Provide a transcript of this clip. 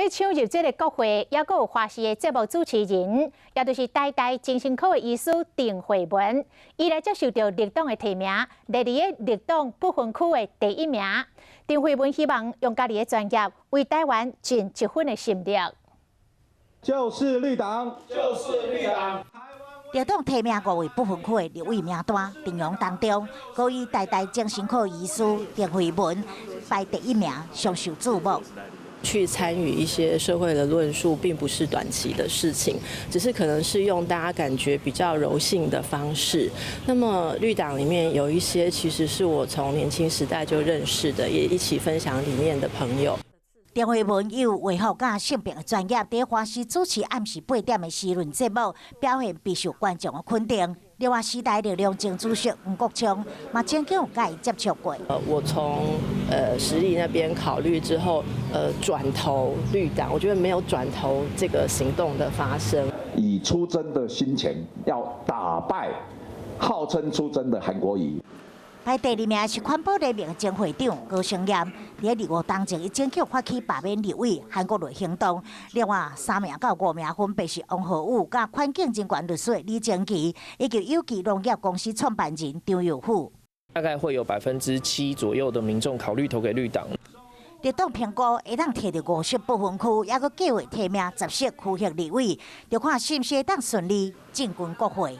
欲搶入這个國會，猶閣有華視的節目主持人，也就是台大精神科的醫師鄭惠文，伊來接受著綠黨的提名，列佇个綠黨不分區的第一名。鄭惠文希望用家己的專業為台灣盡一份的心力。就是綠黨，就是綠黨。綠黨提名五位不分區的立委名單，陣容當中，閣以台大精神科醫師鄭惠文排第一名，上受矚目。去參與一些社會的論述，並不是短期的事情，只是可能是用大家感覺比較柔性的方式。那麼綠黨裡面有一些，其實是我從年輕時代就認識的，也一起分享理念的朋友。鄭惠文有衛福佮性別的專業，佇華視主持暗時8點的時論節目，表現備受觀眾的肯定。另外，時代力量前主席黃國昌嘛曾經有佮伊接觸過。我從實力那邊考慮之後，轉投綠黨，我覺得沒有轉投這個行動的發生。以出征的心情，要打敗號稱出征的韓國瑜。排第二名是環保聯盟前會長高虹安，佇二五當前，伊曾經發起罷免立委韓國瑜行動。另外三名到五名分別是王浩宇、佮環境人權律師李菁琪，以及有機農業公司創辦人張友富。大概會有7%左右的民眾考慮投給綠黨。綠黨評估會當提著五席不分區，猶閣計劃提名10席區域立委，就看是毋是會當順利進軍國會。